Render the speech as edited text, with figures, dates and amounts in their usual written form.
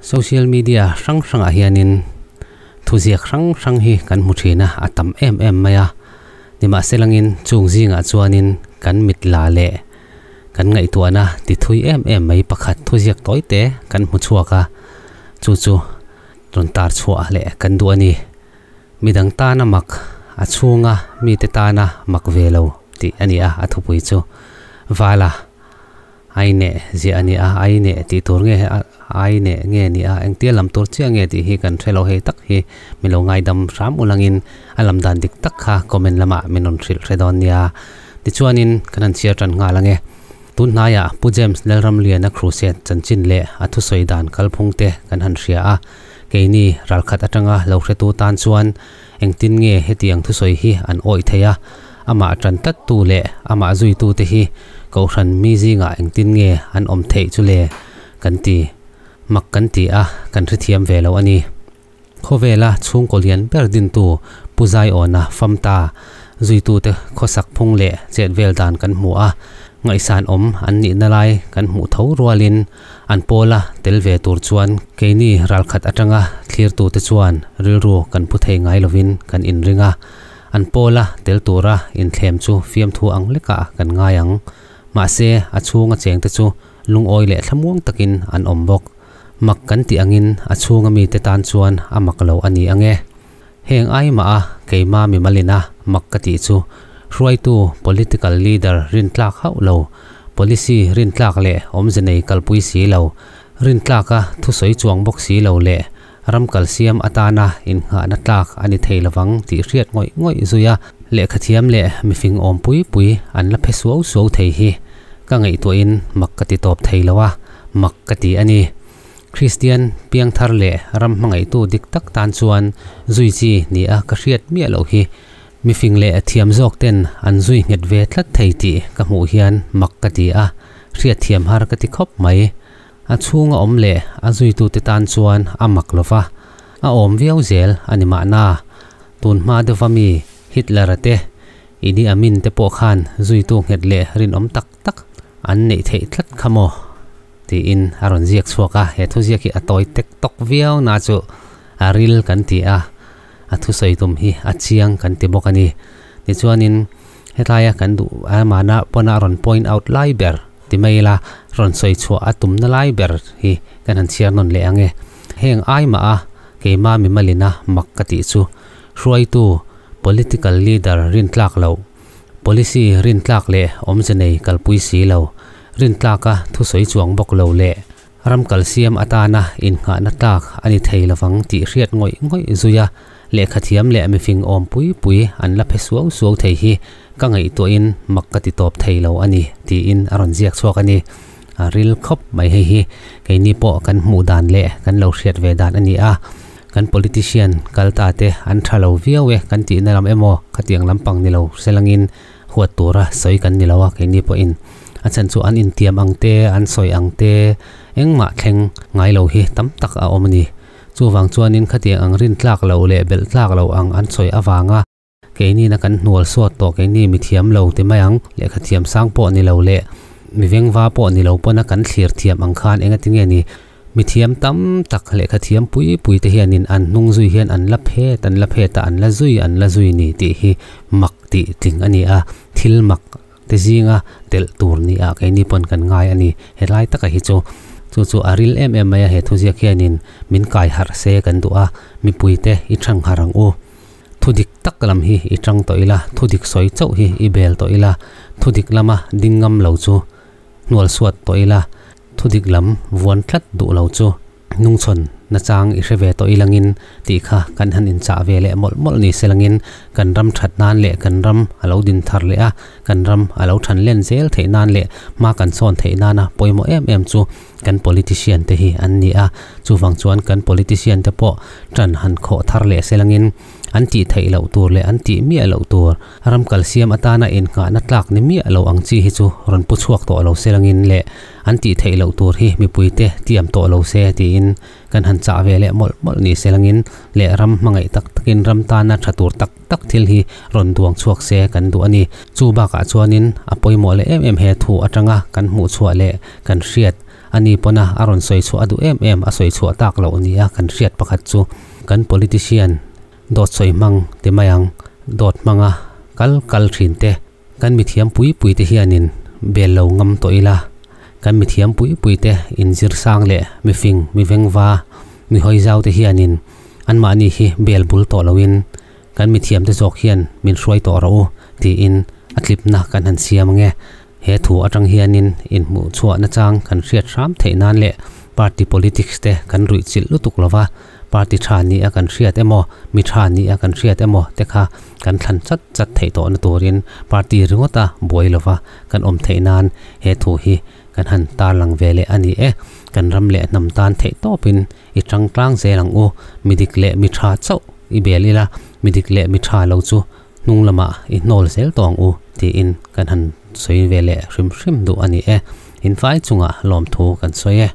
Social media hrang hrangah hianin thuziak hrang hrang hi kan hmu thin a, a tam em em mai a. Nimahselangin chung zingah chuanin kan mit la leh kan ngaihtuahna ti thui em em mai pakhat thuziak tawi te kan hmu chhuak a, chu chu rawn tar chhuah leh kan duh a ni. Midang tana mak, a chhunga mite tana mak ve lo tih a ni a, a thupui chu Vala. Ai neh ziah a ni a, ai neh tih tur nge ai neh nge ni a, engtia lam tur chiah nge tih hi kan hre lo hei tak hi min lo ngaidam hram ulangin a lam dan dik tak kha comment lamah min rawn hrilh hre dawn nia. Tichuanin kan han chhiar tan nghal ang e. Tun hnaiah Pu James Lalramliana Crusade chanchin leh a thusawi dan kalphung te kan han hria a, keini ralkhat atanga lo hretu tan chuan engtin nge hetiang thusawi hi an awih thei a, amah tan tlattu leh amah zuitute hi Kohhran mi zingah engtin nge an awm theih chu le? Kan ti. Mak kan ti a, kan hrethiam ve lo a ni. Khawvela chhungkaw lian ber dintu Pu Zaiawna Famta zuitute khawsak phung leh chet vel dan kan hmu a, ngaihsan awm an nihna lai kan hmuh tho rualin an pawla tel ve tur chuan keini ralkhat atanga thlirtute chuan rilru kan pu thei ngai lovin kan inring a. An pawla tel tura inthlem chu fiamthu ang lekah kan ngai ang. Mahse, a chhunga chengte chu lungawi leh thlamuang takin an awm bawk. Mak kan tih angin a chhunga mite tan chuan a mak lo a ni ang e. Heng ai mah a keima mimalina mak ka tih chu hruaitu political leader rintlak hauh lo, policy rintlak leh awmze nei kalpui si lo, rintlaka thusawi chuang bawk si lo leh Ram kalsiam atana innghahna tlak a ni thei lovang tih hriat ngawih ngawih zui a, lehkhathiam leh mifing awm pui pui an la phe suau suau thei hi ka ngaihtuahin mak ka ti tawp thei lo a, mak ka ti a ni. Kristian piangthar leh ram hmangaihtu dik tak tan chuan zui chi ni a ka hriat miah loh hi mifing leh thiam zawk ten an zui nghet ve tlat thei tih ka hmuh hian mak ka ti a, hriatthiam har ka ti khawp mai. A chhunga awm leh a zuitute tan chuan a mak lo va, a awm viau zel a ni mahna. Tun hma deuha mi Hitler-a te, Idi Amin te pawh khan zuitu nghet leh rinawm tak tak an neih theih tlat kha maw? tiin a rawn ziak chhuak a. He thuziak hi a tawi tek tawk viau na chu a ril kan ti a, a thusawi tum hi a chiang kan ti bawk a ni. Tichuanin hetlaia kan duh mahna pawn a rawn point out lai ber Ti mai ila, rawn sawi chhuah a tumna lai ber hi kan han chhiar nawn leh ang e. Heng ai mah a keima mimalina mak ka tih chu hruaitu, political leader rintlak loh, policy rintlak leh awmze nei kalpui si lo, rintlaka thusawi chuang bawk lo leh ram kalsiam atana innghahna tlak a ni thei lovang tih hriat ngawih ngawih zui a lehkhathiam leh mifing awm pui pui an la phe suau suau thei hi Ka ngaihtuahin mak ka ti tawp thei lo a ni, tiin a rawn ziak chhuak a ni. A ril khawp mai hei hi keini pawh kan hmuh dan leh kan lo hriat ve dan a ni a. Kan politician kal ta te an tha lo viau e kan tihna lam emaw khatiang lampang ni lo selangin huat tura sawi kan ni lo a keini pawhin a chhan chu an intiam ang te an sawi ang te engmah thleng ngai lo hi tam tak a awm a ni. Chuvang chuanin khatiang ang rintlak loh leh belh tlak loh ang an sawi avanga Keini na kan hnual suat tawh keini mi thiam lo ti mai ang, lehkha thiam sang pawh ni lo leh mi vengva pawh ni lo pawn a kan thlir thiam ang khan enga tinge ni mi thiam tam tak lehkha thiam pui pui te hianin an hnung zui hian an la phet an la phet a an la zui an la zui ni tih hi mak tih tling a ni a, thil mak te zinga telh tur ni ah keini pawn kan ngai a ni helai taka hi chu chu chu a ril em em mai a he thuziak hianin min kai harh se kan duh a mipui te i thang harh ang u. Thu dik tak lam hi i chang tawh ila, thu dik sawi chauh hi i bel tawh ila, thu dik lama ding ngam lo chu hnual suat tawh ila, thu dik lam vuan tlat duh lo chu hnungchhawn nachang i hre ve tawh ilangin tih kha kan han inchah ve leh mawlh mawlh ni selangin kan ram that nan leh kan ram a lo din thar leh a, kan ram a lo than len zel theih nan leh hma kan sawn theih nana pawimawh em em chu kan politician te hi an ni a, chuvang chuan kan politician te pawh tan han khawh thar leh selangin an tih theih loh tur leh an tih miah loh tur ram kalsiam atana innghahna tlak ni miah lo ang chi hi chu rawn pu chhuak tawh lo selangin leh an tih theih loh tur hi mipuite tiam tawh lo se tiin kan han chah ve leh mawlh mawlh ni selangin leh ram hmangaih tak takin ram tana tha tur tak tak thil hi rawn duang chhuak se kan duh a ni. Chu bakah chuanin a pawimawh leh em em he thu atanga kan hmuh chhuah leh kan hriat. Ani pawna a rawn sawi chhuah a duh em em a sawi chhuah tak loh nia kan hriat pakhat chu kan politician dawt sawi hmang ti mai ang, dawt hmanga kal kal thin te kan mithiam pui pui te hianin bel lo ngam tawh ila, kan mithiam pui pui te inzir sang leh mifing mivengva mi hawi zau te hianin anmahni hi bel bul tawh loin kan mithiam te zawk hian min hruai tawh rawh u tiin a tlipna kan han siam ange. He thu atang hianin inhmuh chhuah nachang kan hriat hram theih nan leh party politics te kan ruih chilh lutuk lova, party tha ni a kan hriat emaw mi tha ni a kan hriat emaw te kha kan thlan chat chat theih tawhna turin party ringawta buai lova kan awm theih nan he thu hi kan han tarlang ve leh a ni e. Kan ram leh hnam tan theih tawpin i tangtlang zel ang u, mi dik leh mi tha chauh i bel ila, mi dik leh mi tha lo chu hnung lamah i hnawl zel tawh ang u tiin kan han sawi ve leh hrim hrim duh a ni e. Infai chungah lawmthu kan sawi e.